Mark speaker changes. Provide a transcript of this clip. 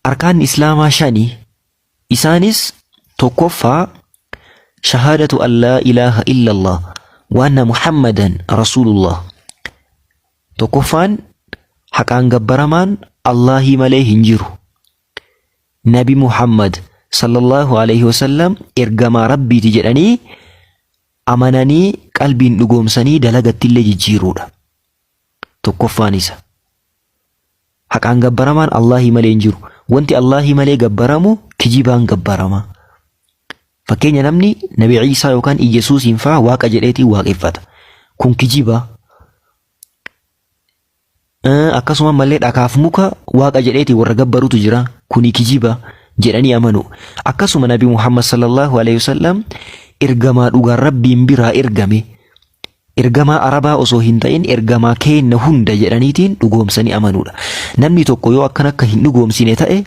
Speaker 1: Arkaanni Islaamaa shani. Isaanis tokkoffaa shahaadatu an laa ilaaha illallah wa anna Muhammadan rasuulullah. Tokkoffaan haqaan gabbaramaan Allaahii malee hin jiru. Nabi Muhammad sallallahu alaihi wasallam ergamaa Rabbiiti jedhanii amananii qalbiin dhugoomsanii dalagattillee jijjiiruudha. Tokkoffaan isa. Haqaan gabbaramaan Allaahii malee hin jiru. Wanti Allaahii malee gabbaramu kijibaan gabbarama. Fakkeenya namni Nabi Iisaa yookaan Iyyasuusiin faa waaqa jedheetiin waaqeffata. Kun kijiba. Akkasuma malee dhakaaf muka waaqa jedheetiin warra gabbarutu jira. Kuni kijiba jedhanii amanu. Akkasuma Nabi Muhammad sallallahu alaihi wasallam ergamaa dhugaan Rabbiin biraa ergame. Ergamaa Arabaa osoo hin ta'in ergamaa keenna hunda jedhaniitiin dhugoomsanii amanuudha. Namni tokko yoo akkan akka hin dhugoomsine ta'e